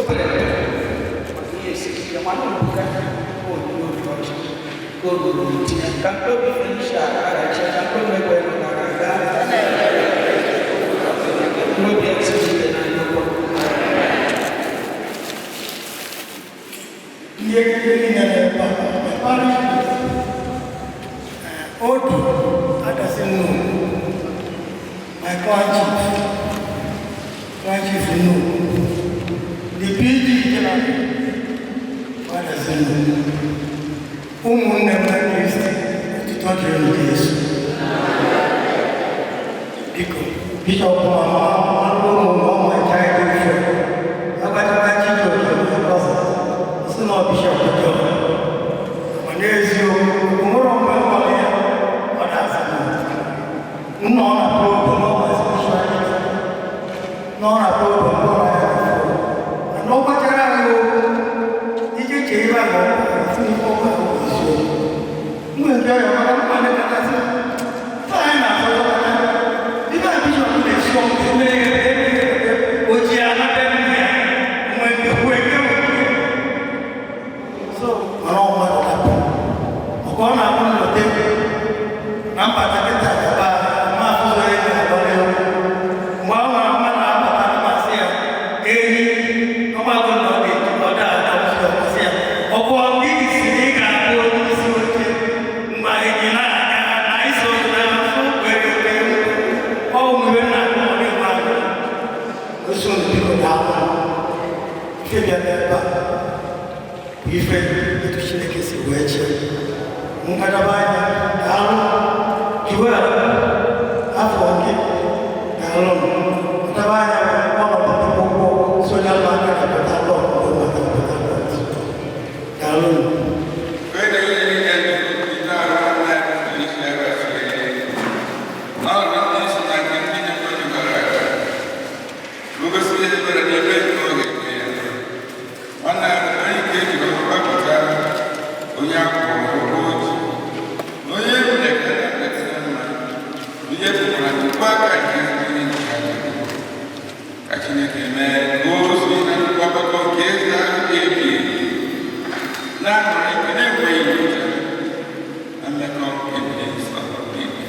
Pere maka ihe esiri ike, mana obuka onyinye obi ọcha ka o ruru tinye ka mkpebi Felicia aghachi ka mkpebi egbe nọ na aga mkpebi esiri ike na nnukwu. Ndị ekike niile na-ebe a, the parish priest, Odu Adasi Nnukwu, my clan chief, clan chief Nnukwu, the PG General, Adasi Nnukwu, ụmụnne m na Kristi, otuto dịrị ndị Jesu. Biko, Bishop Mama, ụmụ ọma child friend, Agbachaka Chijioke, my cousin, sị na ọ Bishop John. Ma n'eziokwu, nwere mgbe m gwara ya, ọ na-aza m. Nna ọ na problem, ọ ma spirituality. Nọ na problem, ọ na ya na phone. Mana ọ gwachara anyị okwu, ije chee ihe ahụ ọ gwara, sị na ife ọ gwara bụ eziokwu. M nwere nke ya maka mkpa na-ekatasị. Taa anyị na-afọdụkọta. Ife a bishop na-esi ọgwụ eme eme o ji anata nne ya nwee nke kwuo eke nwee. So, mana ọ mmadụ dapụ. Maka ọ na-abụ nlote na mbata kịta gaba ma afụzọ ya ga-agbara egwu. Mgbe ọ nwere mma na-abata na masị ya, ehi, ọgbakọ na ọ ga-eji ọ da-ada ụzọ masị ya. Ọ bụ gịnị si na ị ga-abụ onye isi oche mgbe anyị na-aga na iso na-afụ kwere ekwe ọ omume na-akpọ ọ na-enwe anya. Osi unu biko daalụ. Ife bịara ebe a bụ ife etu Chineke si wee chee. Nkadaba anya, daalụ. Joel, afọ gị, daalụ. Nkadaba anya bụ ọnọdụ akwụkwọ soja aka na Port Harcourt, bụ maka Port Harcourt. Daalụ. Onye akwụrụ ụgwọ oji na onye ebule ka na-adịrị mma, onye bụkwara nnukwu aka nke ezigbo ihe nke aka. Ka Chineke mee ka o si na nnukwu ọgbakọ nke eze ahụ ga-ebi ebi na-anọrọ ike na-enweghị nyocha na mmekọ nke ndị nsọ niile.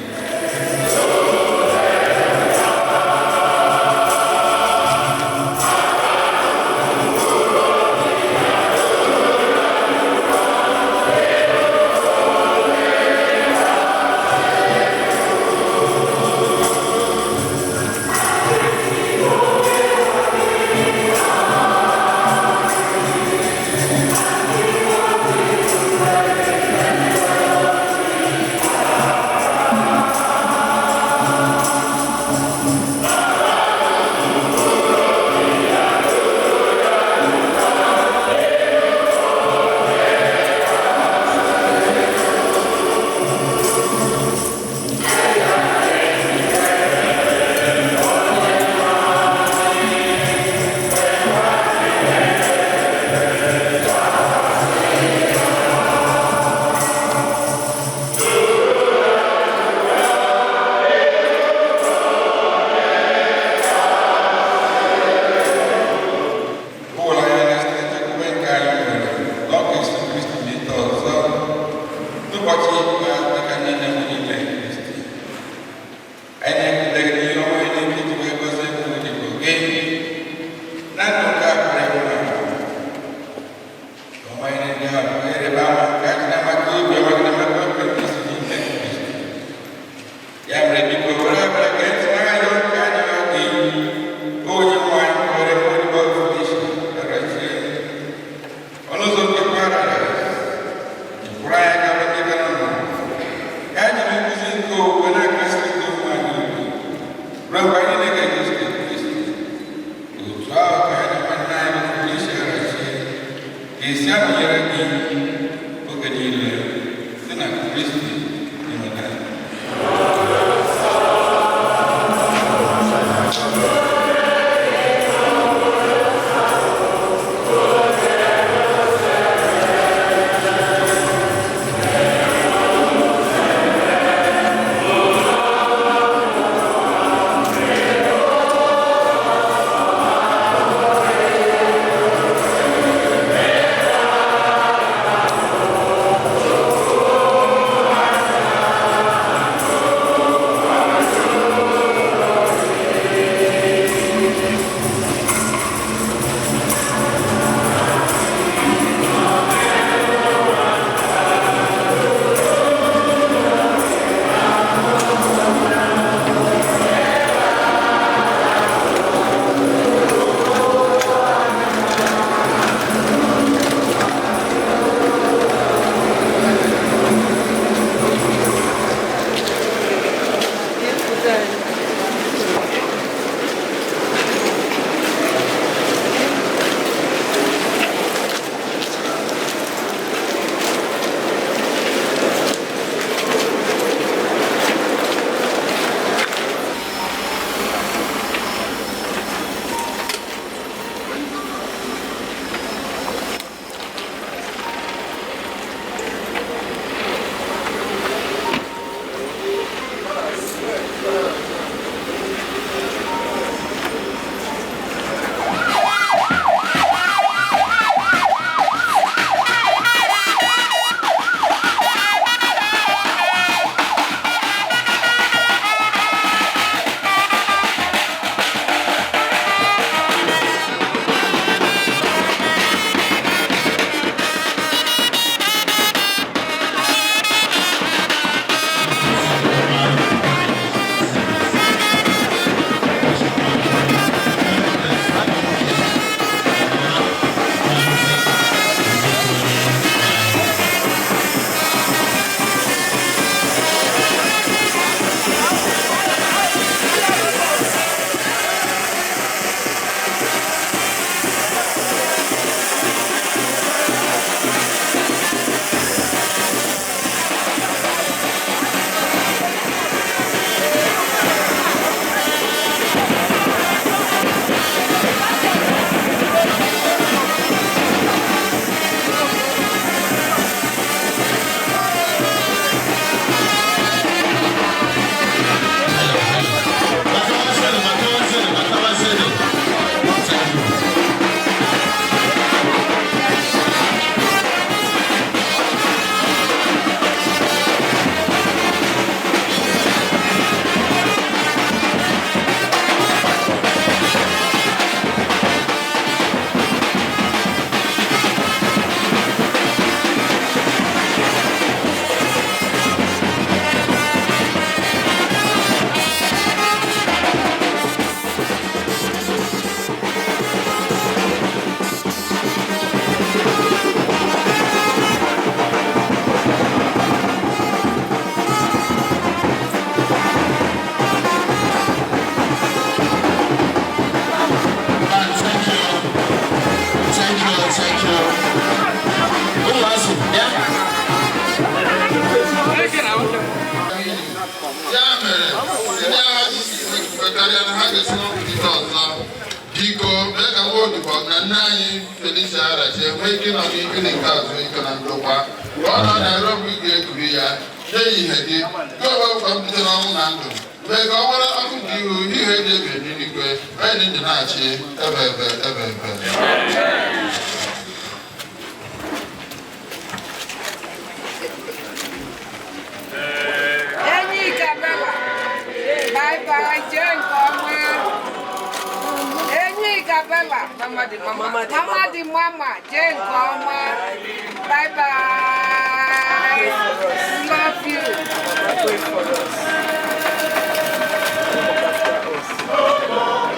Felicia Arachie nwee ike ịnọ n'ikiri nke azụ ike na ndokwa. Ka ọ nọ na-ere mgbe ị ga-ekuri ya, nye ya ihe gị, gị onwe gị kwa mbilite n'ọnwụ na ndụ. Mee ka ọ nwere ọkụ nke ihu ihe eji ebi ebi n'igwe, onye dị ndụ na-achị ebe ebe ebe ebe. Enyi Gabela, bye bye, jee nke ọma. Enyi Gabela, mama dị mama, jee nke ọma. Bye bye. Love you. Pray for us. Look after us.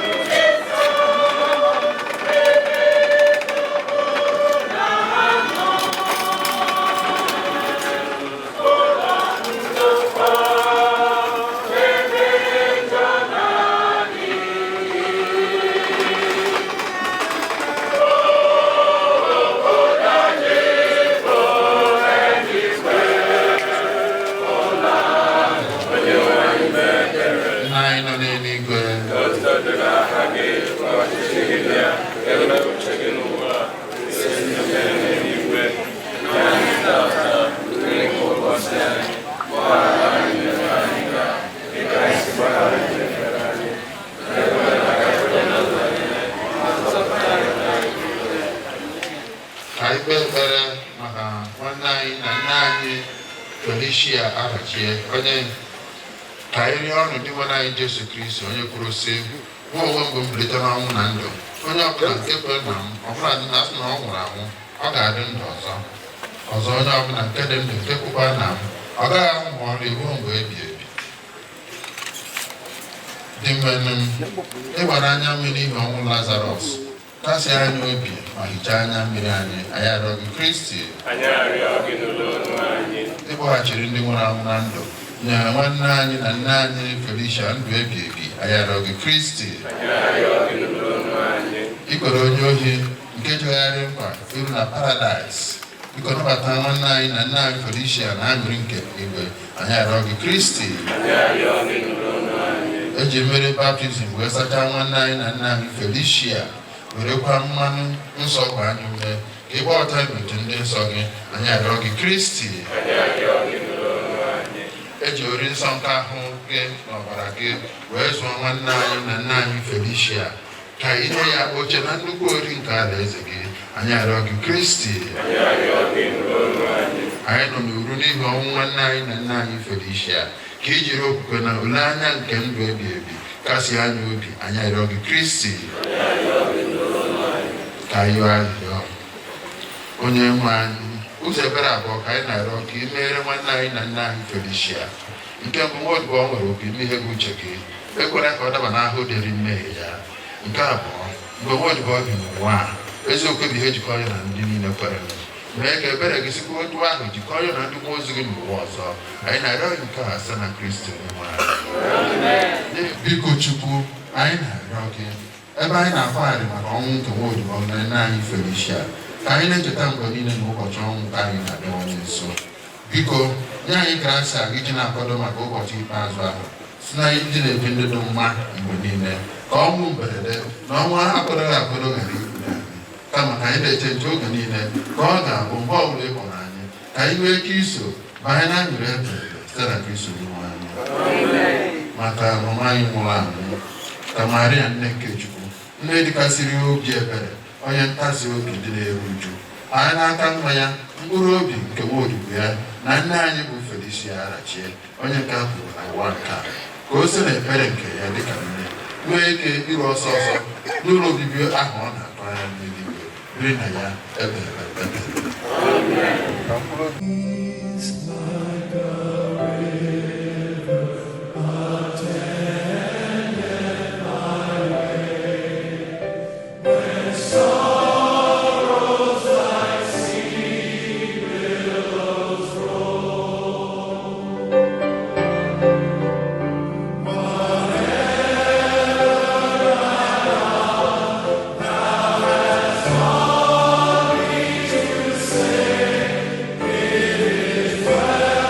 Nna anyị nọ n'eluigwe, ka anyị kpee ekpere maka nwanne anyị na nne anyị Felicia Arachie, onye ka anyị rịọ ọnụ dị nwanne anyị Jesu Kristi, onye kwuru sị, mụ onwe m bụ mbilite n'ọnwụ na ndụ, onye ọbụla nke kwere na m, ọbụla dị na asị na ọ nwụrụ anwụ, ọ ga-adị ndụ ọzọ ọzọ, onye ọbụla nke dị ndụ nke kwukwa na m, ọ gaghị anwụ ma ọlị ruo mgbe ebi ebi. Dị mmenụ m ịgbara anya mmiri n'ihi ọnwụ Lazarọs, kasị anyị obi ma hichaa anya mmiri anyị, anyị arịọ gị Kristi. Anyị arịọ gị nụrụ ọnụ anyị. Ịkpọghachiri ndị nwụrụ anwụ na ndụ, nye nwanne anyị na nne anyị Felicia ndụ ebi ebi, anyị arịọ gị Kristi. Anyị arịọ gị nụrụ ọnụ anyị. Ikwere onye ohi nke chegharị nkwa iru na paradaịs, biko nabata nwanne anyị na nne anyị Felicia na aṅụrị nke igwe, anyị arịọ gị Kristi. Anyị arịọ gị nụrụ ọnụ anyị. Eji mmiri baptizim wee sachaa nwanne anyị na nne anyị Felicia, werekwa mmanụ nsọ gba anyị ume ka ịgbọghọta n'otu ndị nsọ gị, anyị arịọ gị Kristi. Anyị arịọ gị nụrụ ọnụ anyị. Eji ori nsọ nke ahụ gị na ọbara gị wee zụọ nwanne anyị na nne anyị Felicia, ka inye ya oche na nnukwu ori nke alaeze gị, anyị arịọ gị Kristi. Anyị arịọ gị nụrụ ọnụ anyị. Anyị nọ n'uru n'ihi ọnwụ nwanne anyị na nne anyị Felicia, ka i jiri okwukwe na olileanya nke ndụ ebi ebi kasị anyị obi, anyị arịọ gị Kristi. Ka anyị yọọ arịrịọ. Onye nwe anyị, ụzọ ebere abụọ ka anyị na-arịọ ka ị meere nwanne anyị na nne anyị Felicia. Nke mbụ, nwa odibo ọ nwere okwu ime ihe bụ uche gị, ekwela ka ọ daba n'ahụ dịrị mmehie ya. Nke abụọ, mgbe nwa odibo bi n'ụwa a, eziokwu bụ ihe jikọọ ya na ndị niile kwere, mee ka ebere gị sikwa otu ahụ jikọọ ya na ndị mmụọ ozi gị n'ụwa ọzọ. Anyị na-arịọ gị nke a site na Kristi onye nwe anyị. Biko Chukwu, anyị na-arịọ gị, ebe anyị na-afagharị maka ọnwụ nke nwa odibo na nne anyị Felicia, ka anyị na-echeta mgbe niile na ụbọchị ọnwụ nke anyị na-abịawanye nso. Biko nye anyị grasịa iji na-akwado maka ụbọchị ikpeazụ ahụ, si na ndị na-ebi ndụ dị mma mgbe niile, ka ọnwụ mberede na ọnwa akwadoghị akwado ghara ikpuru anyị, kama ka anyị na-eche nche oge niile, ka ọ ga-abụ mgbe ọbụla ị kpọrọ anyị, ka anyị nwee ike iso banye na aṅụrị ebere site na Kristo Onyenwe anyị. Maka mama anyị nwụrụ anwụ, ka Maria nne nke Chukwu, nne dịkasịrị obi ebere, onye ntasi obi dị na-eru uju, anyị n'aka nwa ya, mkpụrụ obi nke nwa odibo ya na nne anyị bụ Felicia Arachie, onye nke a pụrụ na ụwa nke a, ka o si na ekpere nke ya dịka nne nwee ike iru ọsọ ọsọ n'ụlọ obibi ahụ ọ na-atụ anya n'eluigwe, biri na ya ebe ebe ebe. Like a river attendeth my way, when sorrows like sea billows roll. Whatever I want, thou hast taught me to say, it is well.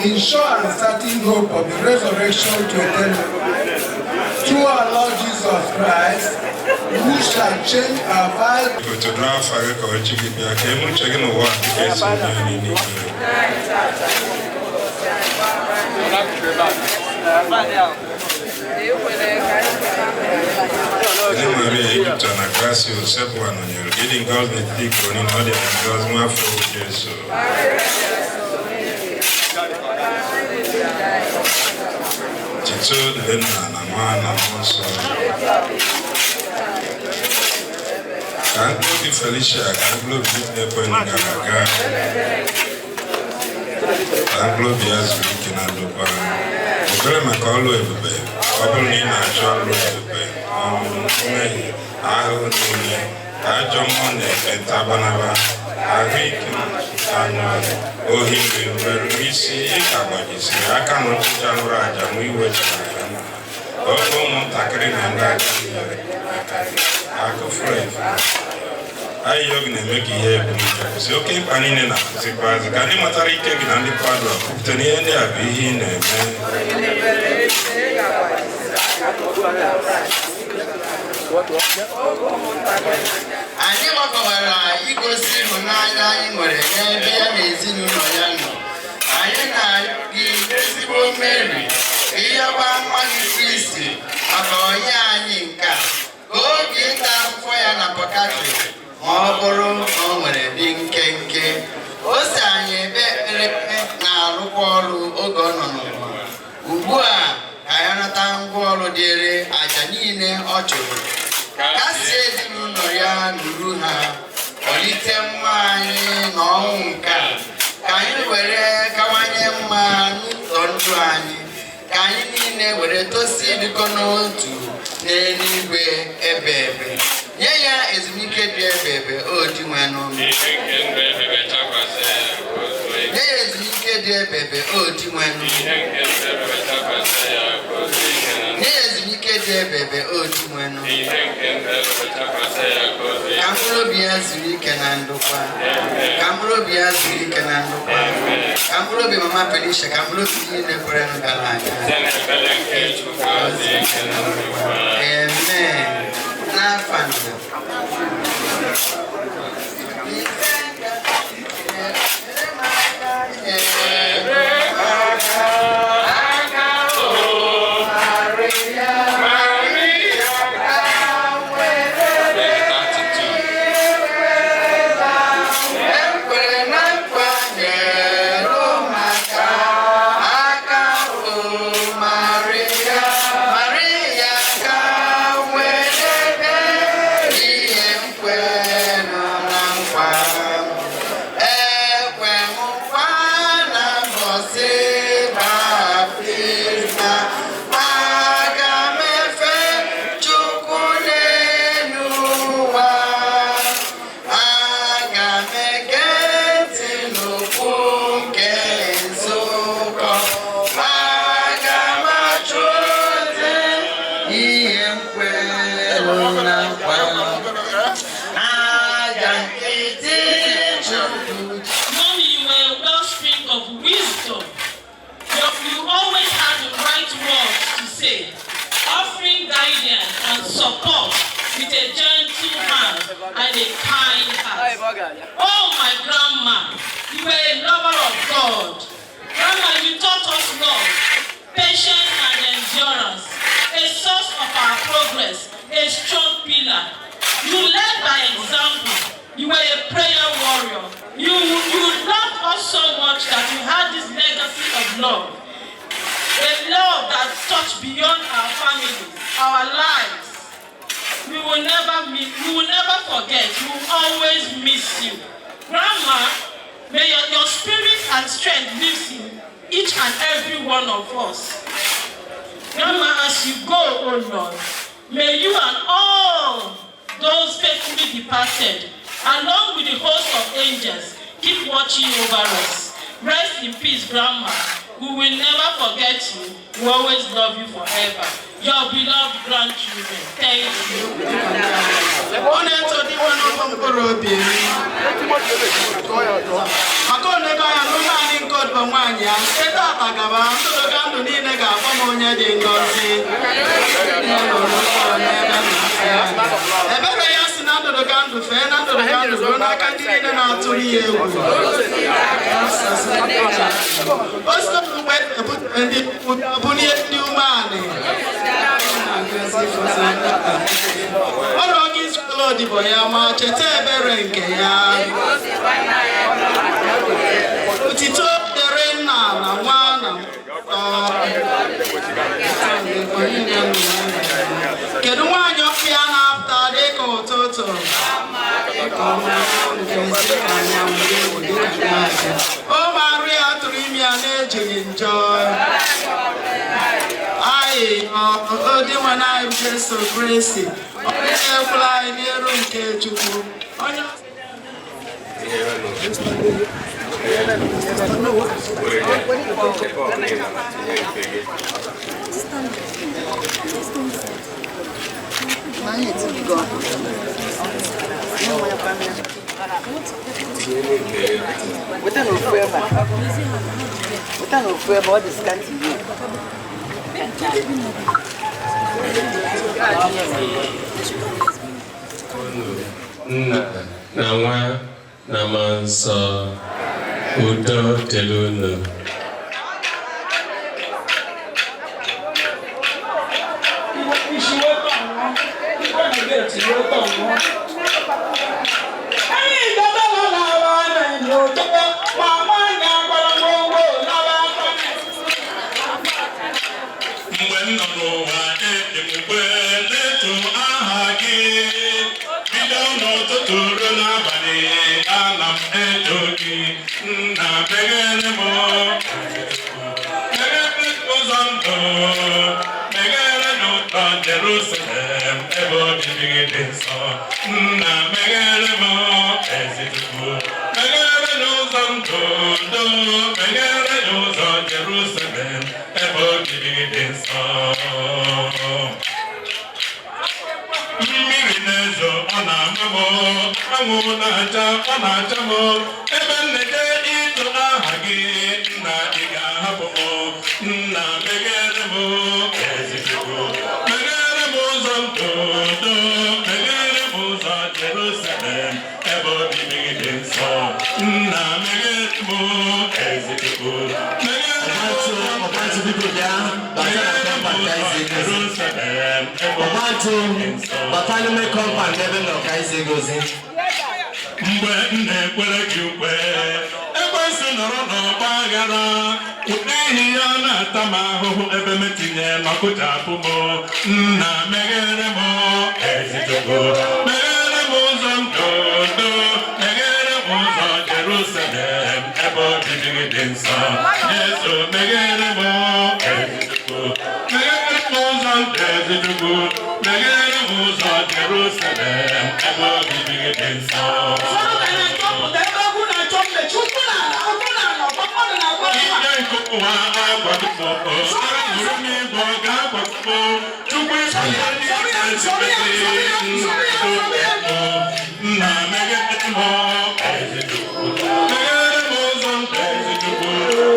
In sure and certain hope of the resurrection to eternal life, through our Lord Jesus Christ, who shall change our vile Otodo afa gị ka ọchị gị bịa ka eme uche gị n'ụwa dịka esi eme ya n'eluigwe. Nne Maria Egypta na Gracia Osebụwa nọnyere gị dị ngọzi n'etiti ikoro niile ọ dị na ngọzi nwa afọ Jesu. Tito dịrị nna na nwa na mmụọ nsọ. Ka mkpụrụ obi Felicia ka mkpụrụ obi na-ekweghị gara aga. Ka mkpụrụ obi ya zuru ike na ndokwa. Ekpere maka ọlụ ebube. Ọ bụrụ na ị na-achọ ọlụ ebube, ọnwụ, mmehie, ahụhụ niile, ka ajọ mmụọ na-ekpenta gbanaba, ahụike anụ ahụ, ohi nri isi ịka gbajisiri aka na ọchịcha nwụrụ aja nwa iwe chara ya mma. Ofe ụmụntakịrị na ndị agadi nyere aka akụ furu efu. Ayịyọ gị na-eme ka ihe ebumnuche kwụsị oke mkpa niile na-akwụsịkwazị ka ndị matara ike gị na ndị Padua kwupụta na ihe ndị a bụ ihe ị na-eme. Anyị gbakọbara igosi ịhụnanya anyị nwere n'ebe ya na ezinụlọ ya nọ. Anyị na-arịọ gị ezigbo Mary, ịyọba nwa gị Kristi maka onye anyị nke a, ka oge ịta afụfụ ya na pọgatrị ma ọ bụrụ na o nwere dị nkenke. O si anyị ekpe ekpere na-arụkwa ọrụ oge ọ nọ n'ụwa. Ugbu a ka ya nata ngwaọrụ dịrị aja niile ọ chụrụ. Kasie ezinụlọ ya nụrụ ha, kpọlite nwa anyị n'ọnwụ nke a, ka anyị were kawanye mma n'ụzọ ndụ anyị, ka anyị niile were tosi ịdịkọ n'otu n'eluigwe ebe ebe. Nye ya ezumike dị ebe ebe, o Dinwenụ. Nye ya ezumike dị ebe ebe, o Dinwenụ. Nye ya ezumike dị ebe ebe, o Dinwenụ. Ka mkpụrụ obi ya zuru ike na ndokwa. Ka mkpụrụ obi ya zuru ike na ndokwa. Ka mkpụrụ obi Mama Felicia, ka mkpụrụ obi niile kwere gara aga. Amen. N'afa nna. Ekwere na nkwa nyere maka aka o Maria, Maria ka wedebe ihe nkwere na nkwa. Ekwe m nkwa na mbọsị baptizim, aga m efe Chukwu n'elu ụwa. Aga m ege ntị n'okwu nke nzukọ. Aga m achụ ozi ihe nkwere na nkwa. Aja nkịtị Chukwu. Mommy, you were a wellspring of wisdom. You always had the right words to say, offering guidance and support with a gentle hand and a kind heart. Oh, my grandma, you were a lover of God. Grandma, you taught us love, patience and endurance, a source of our progress, a strong pillar. You led by example. You were a prayer warrior. You loved us so much that you had this legacy of love. A love that touched beyond our families, our lives. We will never miss, we will never forget. We will always miss you. Grandma, may your spirit and strength live in each and every one of us. Grandma, as you go, oh Lord, may you and all those faithfully departed, along with the host of angels, keep watching over us. Rest in peace, Grandma. We will never forget you. We always love you forever. Your beloved grandchildren. Thank you. Ọ na-eto dịkwa n'ụlọ mkpụrụ obi m maka onego ya n'ụlọ anyị nke odibo nwaanyị ya site tata gaba ndụdụga ndụ niile ga-akpọ m onye dị ngọzi. Ebere ya si na ndụdụga ndụ fee na ndụdụga ndụ ruo n'aka ndị niile na-atụrụ ya egwu. O site mgbe ebutere ndị bulie ndị umeanị ọrụ gị zụtara odibo ya ma cheta ebere nke ya. Otito dịrị nna na nwa na mmụọ. Kedu nwaanyị ọbịa na-apụta dịka ụtụtụ? O Maria tụrụ ime ya na-ejighị njọ. Anyị Odinwe anyị Jesu Kristi, onye na-ekwuru anyị n'iru nke Chukwu, onye Weta n'ofu ebe a. Weta n'ofu ebe ọ dị scanty here. Nna na nwa na mmụọ nsọ, udo dịrị unu. Mgbe m nọ n'ụwa eji m ukwe na-eto aha gị, bido n'ụtụtụ ruo n'abalị ana m eto gị. Nna, meghere m, meghere ụzọ ndụ, meghere n'ụtọ Jerusalem ebe obibi gị dị nsọ. Nna, meghere m, ezi Chukwu, meghere n'ụzọ ndụ ndụ, meghere n'ụzọ Jerusalem ebe obibi gị dị nsọ. Mmiri na-ezo ọ na-ama m, anwụ na-acha ọ na-acha m, ebe m na-eje ịtụ aha gị. Nna, ị ga-ahapụ m? Nna, meghere m, ezi Chukwu, meghere m ụzọ ndụ ndụ, meghere m ụzọ Jerusalem ebe obibi gị dị nsọ. Nna, meghere m, ezi Chukwu, meghere m ụzọ Jerusalem ebe obibi gị dị nsọ. Bata n'ime compound ebe m nọ ka anyị si egozi. Mgbe m na-ekwere gị ukwe, ekwensu nọrọ n'ọgba aghara, n'ihi ya na-ata m ahụhụ, ebe m tinye n'ọkụchapụ m. Nna, meghere m, ezi Chukwu, meghere m ụzọ ndụ ndụ, meghere m ụzọ Jerusalem ebe obibi gị dị nsọ. Jesu, meghere m, ezi Chukwu, meghere m ụzọ ndụ, ezi Chukwu, meghere m ụzọ Jerusalem ebe obibi gị dị nsọ. Ike nke ụwa akwadobo, ahụrụ m igwe ọ ga-akwadobo, Chukwu ịkpọta nna, meghere m, ezi Chukwu, meghere m ụzọ ndụ, ezi Chukwu,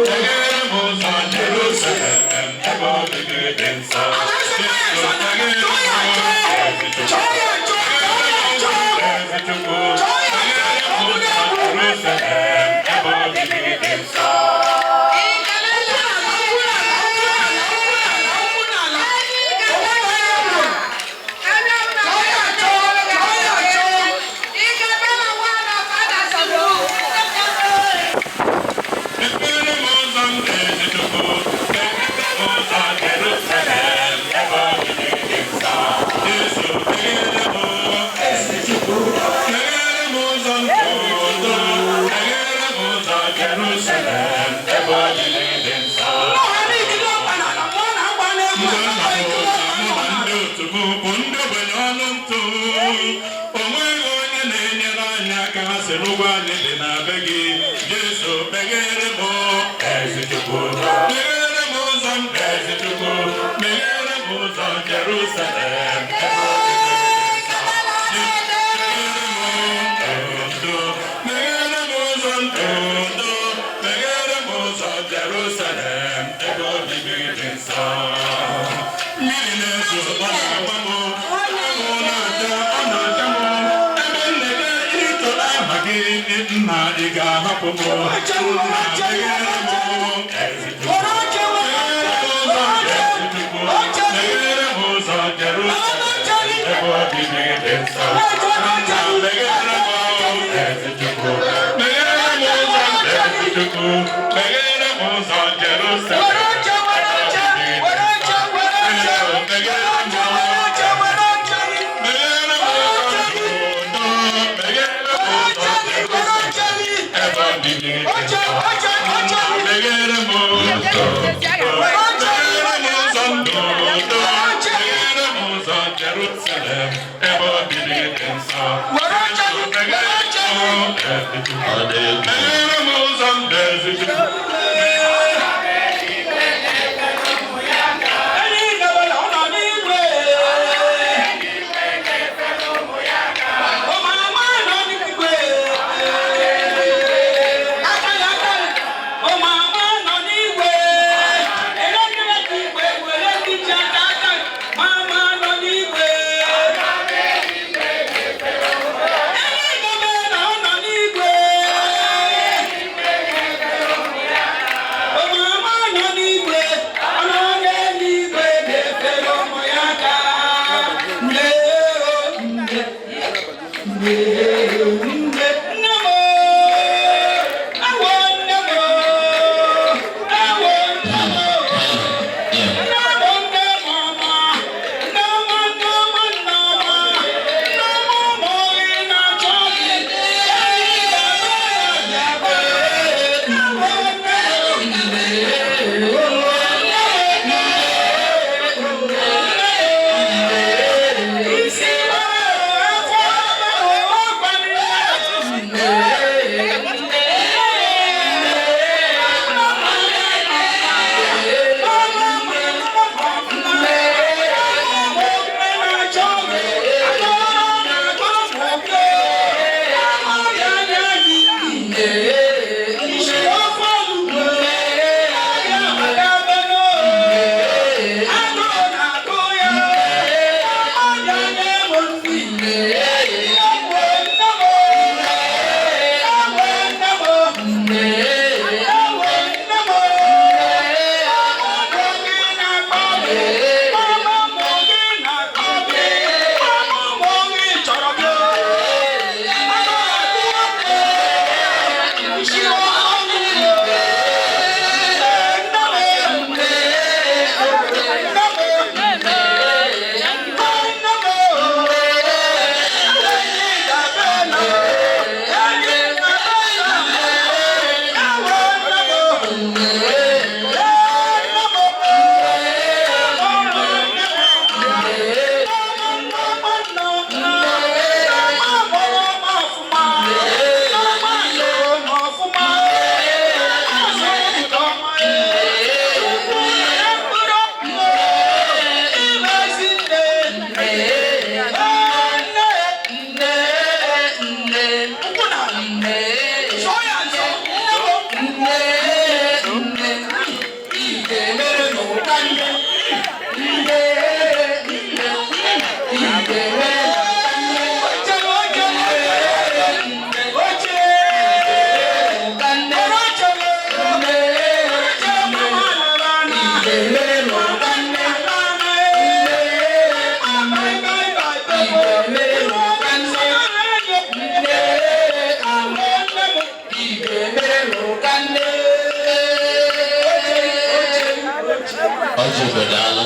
meghere m ụzọ Jerusalem ebe obibi gị dị nsọ. Jesu, meghere m, ezi Chukwu, ezi Chukwu, meghere m ụzọ Jerusalem ebe obibi gị dị nsọ. Meghere m ụzọ ndụ, ezi Chukwu, meghere m ụzọ Jerusalem ebe obibi gị dị nsọ. Jesu, meghere m, ezi Chukwu, meghere m ụzọ ndụ ndụ, meghere m ụzọ Jerusalem ebe obibi gị dị nsọ. Mgbe m nọ n'ụwa, mụ na ndị otu m bụ ndị ogbenye ọnụ ntụ, o nweghị onye na-enyere anyị aka. Ha si n'ụgwọ anyị dị na be gị. Jesu, meghere m, ezi Chukwu, meghere m ụzọ ndụ, ezi Chukwu, meghere m ụzọ Jerusalem, meghere m ụzọ ndụ ndụ, meghere m ụzọ Jerusalem, ebe obibi dị nsọ. Mmiri na-ezo, ọ na-agba m, anwụ na-acha, ọ na-acha m, ebe m na-ede ito aha gị, nna, ị ga-ahapụ m? Nna, meghere m ezi Chukwu. Meghere m ụzọ Jerusalem, ebe obibi dị nsọ. Nna, meghere m ezi Chukwu. Meghere m ụzọ ezi Chukwu. Meghere m ụzọ Jerusalem, ebe obibi dị nsọ. Meghere m ụzọ, meghere m ụzọ ndụ, meghere m ụzọ Jerusalem, ebe obibi dị nsọ. Meghere m ụzọ, meghere m ụzọ ndụ ndụ, meghere m ụzọ Jerusalem, ebe obibi dị nsọ. Meghere m ezi Chukwu. Meghere m ụzọ ndụ ezi Chukwu. Ọjị obodo alụ.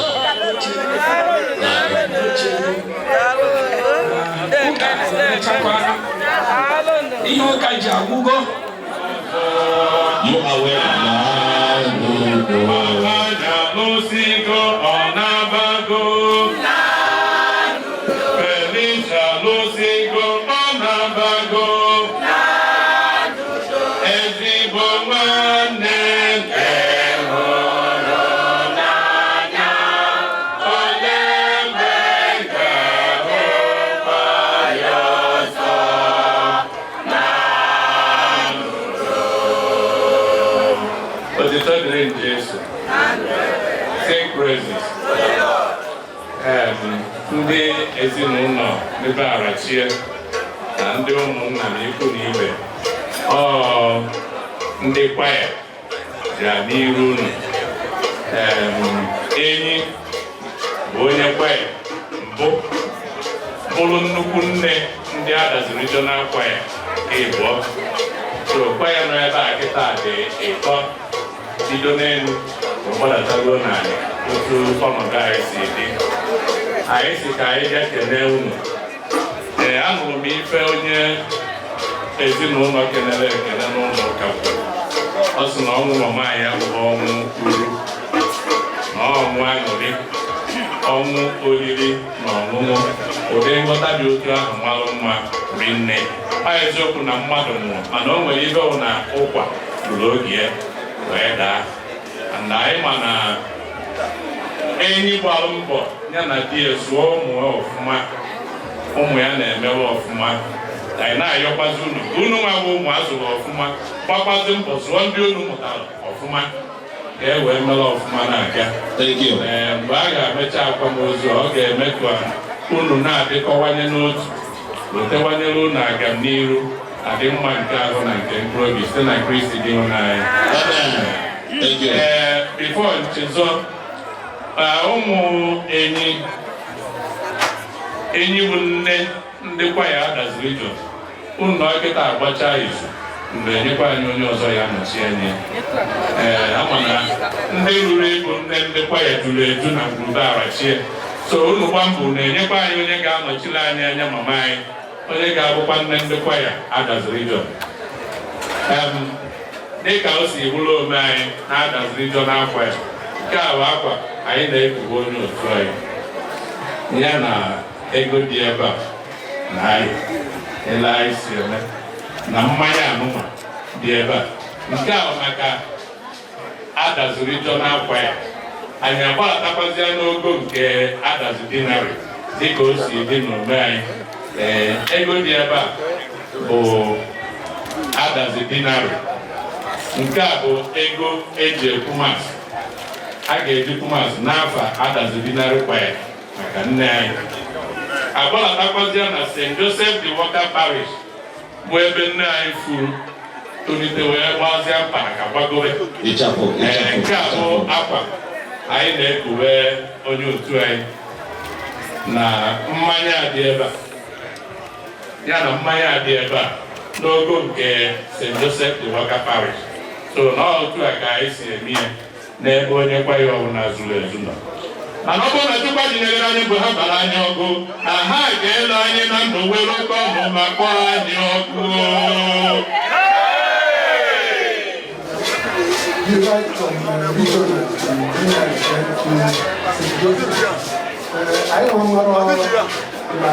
Ihe ụka ji agwụgo. You are welcome. Alụsigo ọ na-abago. Felicia alụsigo ọ na-abago. Ezigbo nwanne nke hụrụ n'anya. Ndị ezinụlọ ebe Arachie na ndị ụmụnna na ikwu na ibe, ọ ndị kwaya bịa n'iru unu. Enyi bụ onye kwaya mbụ, bụrụ nnukwu nne ndị Adazi Regional Choir nke ịbụọ. So kwaya nọ ebe a kịta dị ịtọ, bido n'elu gbadataruo n'ala. Otu ọnọdụ anyị si dị, anyị si ka anyị bịa kelee unu. Ee, anụrụ m ife onye ezinụlọ kenere ekele n'ụlọ ụka kwuru. Ọ sị na ọnwụ mama anyị abụghị ọnwụ uru, na ọnwụ aṅụrị, ọnwụ oriri na ọṅụṅụ. Ụdị nghọta dị otu ahụ malụ mma rinne. Ọ eziokwu na mmadụ nwụrụ, mana o nwere ibe bụ na ụkwa ruru oge ya wee daa. Na anyị ma na enyi gbara mbọ ya na di ya zụọ ụmụ ya ọfụma, ụmụ ya na-emewe ọfụma. Anyị na-ayọkwazi unu ka unu nwa bụ ụmụ azụrụ ọfụma gbakwazi mbọ zụọ ndị unu mụtara ọfụma, ka e wee mere ọfụma na-aga. Ee, mgbe a ga-emecha akwamozu, ọ ga-eme ka unu na-adịkọwanye n'otu, wetawanyere unu agam n'iru, adị mma nke ahụ na nke mkpụrụ obi, site na Kristi dị ịhụnanya. Ee, before nchezọ, ụmụ enyi, enyi bụ nne ndị kwaya Adazi Region, unu dọkịta agbacha izu mgbe enyekwa anyị onye ọzọ ya nọchi anya. Ee, ama na ndị ruru ịbụ nne ndị kwaya juru eju na ngwurube Arachie. So unu gba mbọ na-enyekwa anyị onye ga-anọchiri anyị anya mama anyị, onye ga-abụkwa nne ndị kwaya Adazi Region. Dịka o si bụrụ ome anyị na Adazi Region, akwa ya nke a bụ akwa anyị na-ekube onye otu anyị, ya na ego dị ebe a na anyị ele anyị si eme na mmanya anụma dị ebe a. Nke a bụ maka Adazi Regional Choir. Anyị agbadatakwazie n'ogo nke Adazi Deanery, dịka o si dị n'ome anyị. Ee, ego dị ebe a bụ Adazi Deanery. Nke a bụ ego eji ekwu Mass. A ga-eji kwu Mass n'afa Adazi Deanery Choir maka nne anyị. Agbadatakwazie na St. Joseph the Worker Parish, bụ ebe nne anyị furu tolite wee gbazie mkpanaka gbagobe. Ee, nke a bụ akwa anyị na-ekpuwe onye otu anyị na mmanya dị ebe a, ya na mmanya dị ebe a n'ogo nke St. Joseph the Worker Parish. So na otu a ka anyị si eme ya n'ebe onye kwaya ọbụla zuru ezu nọ. Mana ọ bụrụ na Chukwu dịnyere anyị mgbe ha bara anyị ọkụ, na ha ga-ele anyị na ndụ were oke ọnụ ma kpọọ anyị ọkụ. The right from regional to to St. Joseph. Anyị nwere ọrụ na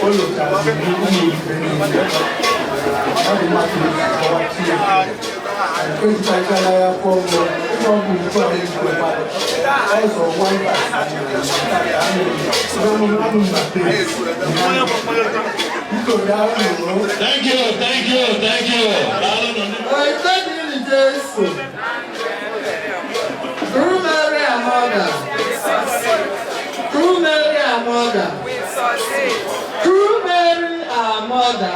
ụlọ ka ụmụ ibe niile. Ọ dị mmadụ kọwa Chineke. Ejichachala ya kwụọ ụgwọ, ịgba ọgwụ ugbu a na-ekwekwa ọzọ nwamba. Thank you, thank you, thank you. Jesu. Through Mary our mother. Through Mary our mother. Through Mary our mother.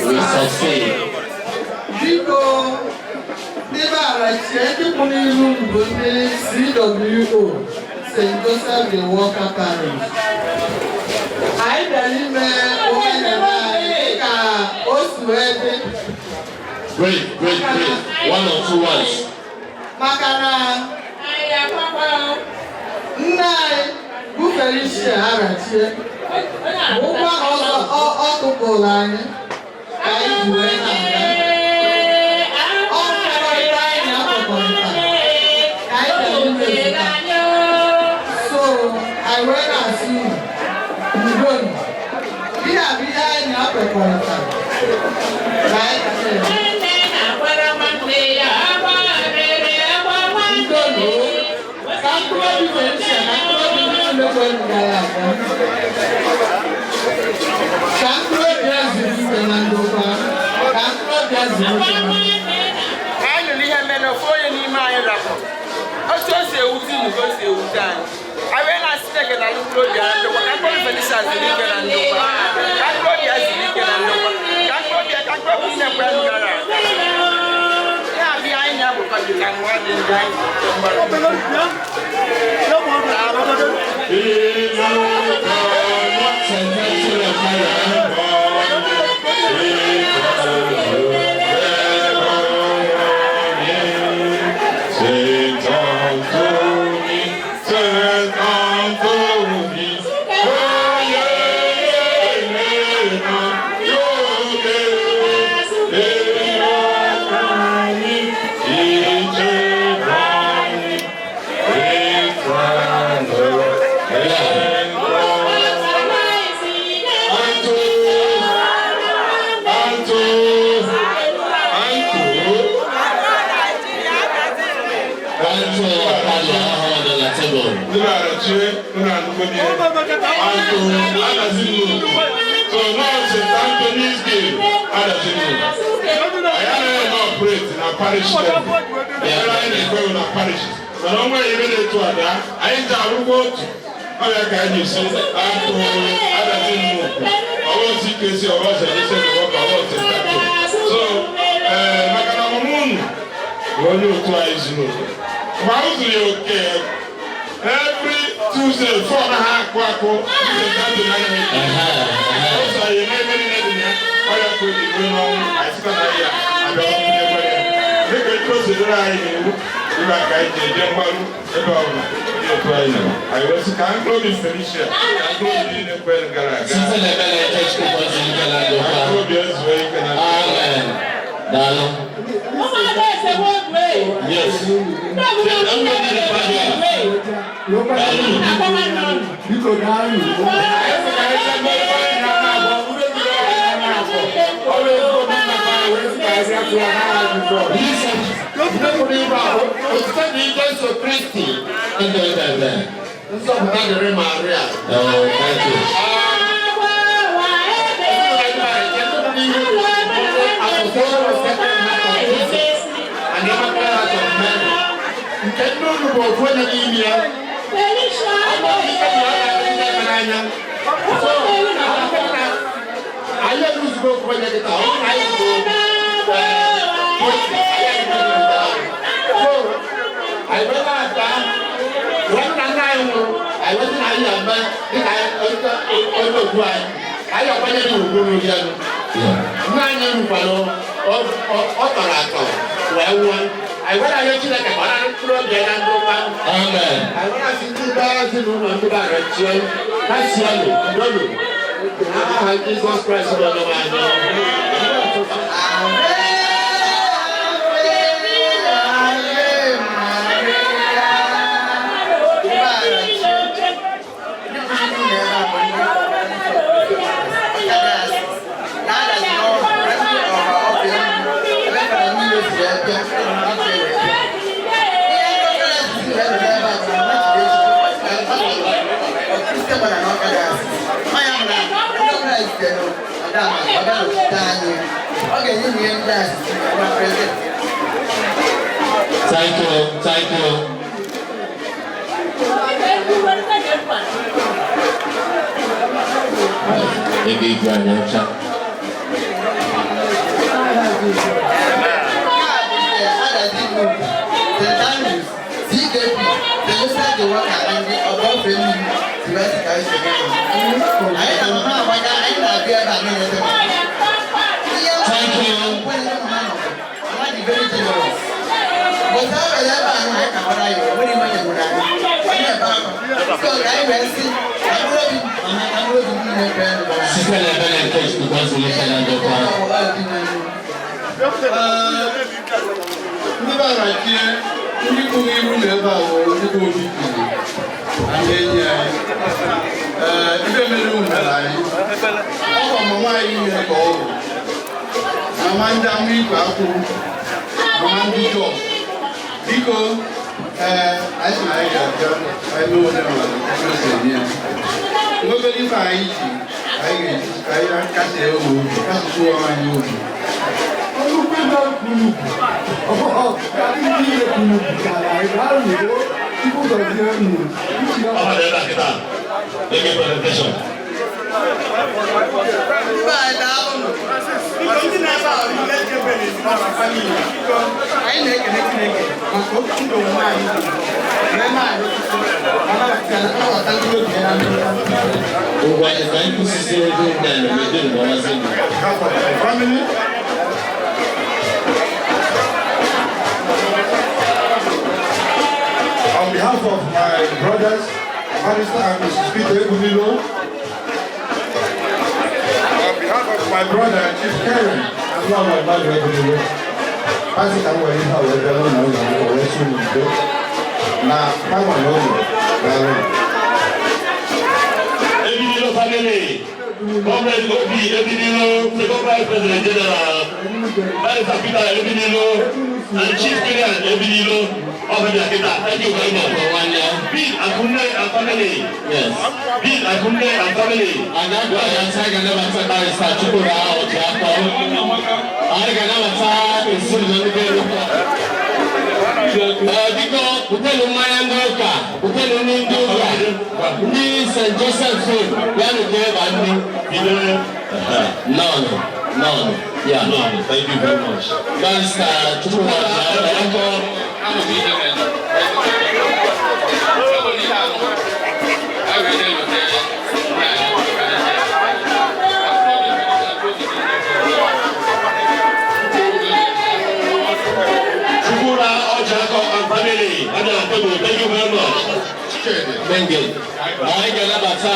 We succeed. Biko, ndị be Arachie, ndị kwụ n'ihu m bụ ndị CWO St. Joseph the Worker Parish. Anyị bịara ime omenala anyị dịka o si wee dị. Wait, wait, wait. One or two words. Maka na nne anyị bụ Felicia Arachie, ụgwọ ọzọ ọ tụpụrụ anyị ka anyị ji wee na-aga. Ọ mmekọrịta anyị na-akpọkọrịta ka anyị bịara imezụta. So anyị wee na-asị unu ndonu. Ihe a bụ ihe anyị na-akpọkọrịta na anyị ga na-eme. Ndonu ka mkpụrụ obi Felicia na mkpụrụ obi ndị niile kwere gara aga. Ka mkpụrụ obi ya zuru ike na ndokwa. Ka mkpụrụ obi ya zuru ike na ndokwa. Anyị nụrụ ihe mere ofu onye n'ime anyị rapụrụ. Otu o si ewute unu ka o si ewute anyị. Anyị wee na-asị Chineke na nnukwu mkpụrụ obi ya na ndokwa, ka mkpụrụ obi Felicia zuru ike na ndokwa, ka mkpụrụ obi ya zuru ike na ndokwa, ka mkpụrụ obi ya, ka mkpụrụ obi niile kwere gara aga. Ya abịa anyị na-abụkọta nwa dị ndị anyị Saint Anthony, Ndị na-arachie unu anụgo n'ihe. Anto Adazi Nnukwu. So now St. Anthony's Day, Adazi Nnukwu. Anyị anaghị eme operate na parish level. Ebe anyị na-ekwe bụ na parish. Mana ọ nwere ebe na-etu ada, anyị ji arụkwa otu. Ọ ya ka anyị si Anto Adazi Nnukwu. Ọwọ́ CKC, ọwọ́ St. Joseph, ọwọ́ St. Anthony. So, maka na ọmụmụ unu bụ onye otu anyị zuru oke. Mgbe ahụ zuru ya oke, every Tuesday, 4 na ha akụ akụ, ụzọ ya eme ebe niile dị na ya, ọ ya ka o ji bụrụ n'ọnwụ, anyị sịkwa na ya abịa ọkụ ya. Dịka etu o si dịrị anyị n'iwu, ebe a ka anyị ji eje mgbaru ebe ọbụla onye otu anyị nọ. Anyị wee sị ka mkpụrụ obi Felicia, ka mkpụrụ obi niile kwere gara aga. Site n'ebere nke Chukwu zuru ike na ndokwa. Ka mkpụrụ obi ezuo ike na Amen. Daalụ. Yes. Biko daalụ. Otito dị Jesu Kristi. Nzọpụta dịrị Maria. Oh, thank you. Nke ndị unu bụ ofu onye n'ime ya. Ọ bụ ike na ọ ga-adị ndị ebe n'anya. So, akwụkwọ na anyị eruzigo ofu onye kịta, ọ bụrụ na anyị bụ otu, anyị eruzigo nke ahụ. So, anyị wee na-aga, wee nna nna anyị nwụrụ, anyị wee sị na anyị ga-eme dịka onye otu anyị. Anyị akwanyere ya ugwu n'ụdị elu. Nna anyị rukwara ọ tọrọ atọ wee nwụọ. Anyị wee na-arịọ Chineke ka ọ nara mkpụrụ obi ya na ndokwa. Amen. Anyị wee na-asị ndị be ezinụlọ ndị be arachie, kasienụ, ndonu. N'aha Jizọs Kraịst bụ Onyenwe anyị. Thank you. Thank you. Ebe igwe anyị ọcha. Thank you. Site n'ebere nke Chukwu zuru ike na ndokwa. Ndị be arachie, ndị kpụrụ iru na ebe a bụ ndị bụ obi kwuru na ndị enyi anyị. Ee, ibe mere unu mere anyị. Ọ bụ mama anyị niile ka ọ bụ. Mama ndị ama igwe akwụ, mama ndị Jọs. Biko, ee, anyị sị na anyị ga-abịa anyị mee onye mmadụ otu o si eme ya. Nwebere ife anyị ji, anyị ga-eji ka anyị kasie ụmụ obi, kasịkwuo anyị obi. Ọ dị ebe a kịta. Make a presentation. Ndị na-ebe a bụ ndị echebe n'ezinụlọ family. Anyị na-ekele Chineke maka otu ndụ omume anyị wee na-arịọ Chukwu ka ọ nabata mkpụrụ obi ya na ndụ. Ngwa, ka anyị kwụsịsị ego ndị a na-eme n'ọnwazi gị. Family. On behalf of my brothers, Barrister and Mrs. Peter Ebunilo, on behalf of my brother, Chief Karen, and Lord Mmadụ Ebunilo, Pasi ka m were ihe a wee bịa n'ụlọ ụlọ m wee sụ n'udo na mmanwa na ụlọ daalụ. Ebinilo family, Comrade Obi Ebinilo, Second Vice President General, Barrister Peter Ebinilo, and Chief Kilian Ebinilo of Akita. Thank you very much. Bill Akunne and family. Yes. Bill Akunne and family. Anyị ga-anabata Barrister Chukwura Ojiakọ. Anyị ga-anabata ezinụlọ ndị Eruka. Biko, butelu mmanya ndị ụka, butelu nri ndị ụka, ndị St. Joseph Food, ya nụkwa ebe a nri. Nọọnụ, nọọnụ, ya. Nọọnụ, thank you very much. Barrister Chukwura Ojiakọ. Chukwura Ojiakọ and family. Madam Tebo, thank you very much. Menge. Anyị ga-anabata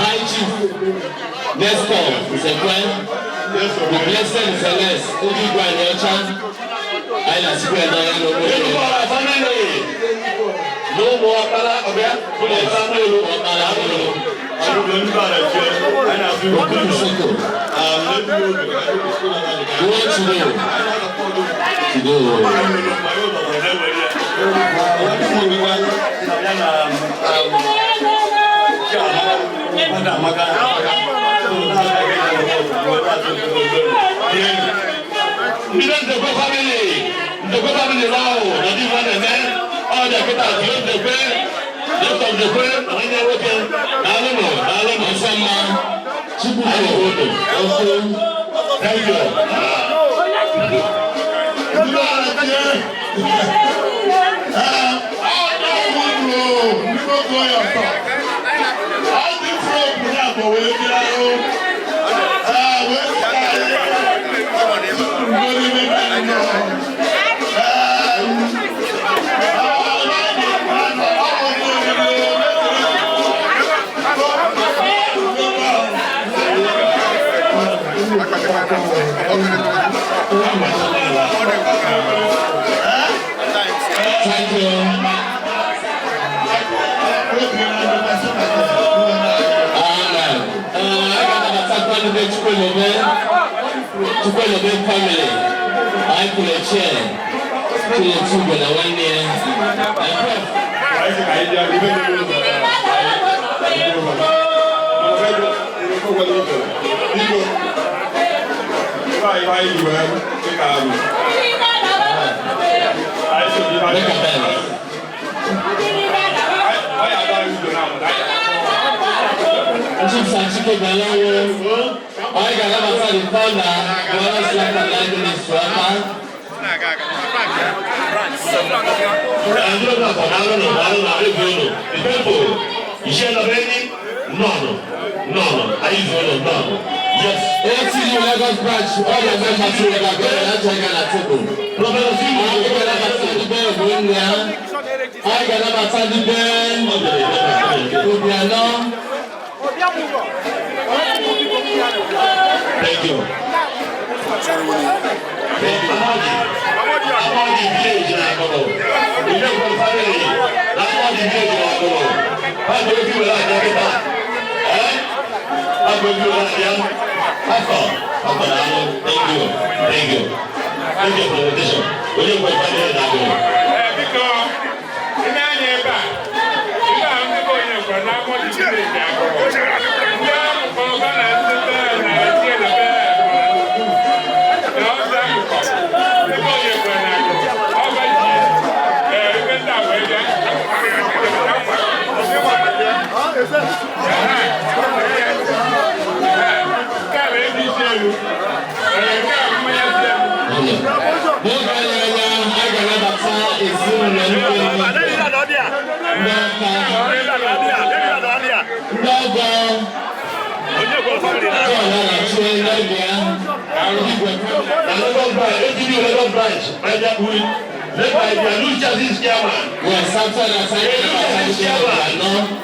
High Chief Nestor Nsekwe, the Blessed Nseles, ndị Igwe anyị ọcha. Anyị na-asịkwa ya n'anya n'okpuru. Enukwara family. N'ụmụ ọkpara ọbịa, ụmụ ọkpara n'elu. Ọkpara n'elu. Okuku Soko. Go to go. To go. Ndị Nzekwe family, Nzekwe family ahụ na di nwa na-eme, ọ dị kịta tụọ Nzekwe, Dr. Nzekwe na nwanne nwoke, daalụnụ, daalụnụ. Ọsọ mma. Chukwuko. Okwu. Thank you. Ndị ọrụ tie. Ndị nwoke onye ọtọ. Ọ dị fropu na abụọ wee bịa ahụ. Wee sị anyị ndo n'ime be anyị nọ. Thank you. Amen. Anyị ga-anabatakwa ndị Chukwuemebe, Chukwuemebe family. Anyị kwuru echie, Chinedu Ugo na nwanne ya. Make a bell. Chief Sachike Galawo, anyị ga-anabata the founder, Brothers Life and Life Ministry aka. Ndị ọbụla kwa daalụnụ, daalụnụ, anyị bụ unu. The temple, Iṣẹ́ Lọ́bẹ̀ẹ́ni, nọọnụ, nọọnụ, anyị bụ unu, nọọnụ. Yes. ATU Lagos branch, all the members who are going to join na table. Anyị ga-anabata ndị be Ogbonna, anyị ga-anabata ndị be Obianọ. Thank you. Thank you. Amadi, Amadi village na Akọrọ. Ilé-ìwé family, Amadi village na Akọrọ. Báwo ojú wẹ̀rẹ̀ àjẹ́ kíta? Ẹ́ báwo ojú wẹ̀rẹ̀ àjẹ́? Pastor, Pastor Dalo, thank you, thank you. Thank you for the presentation. Onye-ìwé family na Akọrọ. Biko, ị na-anya ebe a, ebe a ndị bụ onye kwere na Amadi village Akọrọ. Ndị ahụ kpọrọ na ndị be na eti na be na ọzọ akụkọ. Ndị bụ onye kwere na Akọrọ. Ọba ji ebe ndị a wee bịa. N'oge anya anya, a ga-anabata ezinụlọ ndị ndị ọka, ndị ọgọ, John Arachie n'oge ya, Igwe. Na Lagos branch, ATB Lagos branch, Niger Uri, led by their new chassis chairman. Yes, after that, I chairman.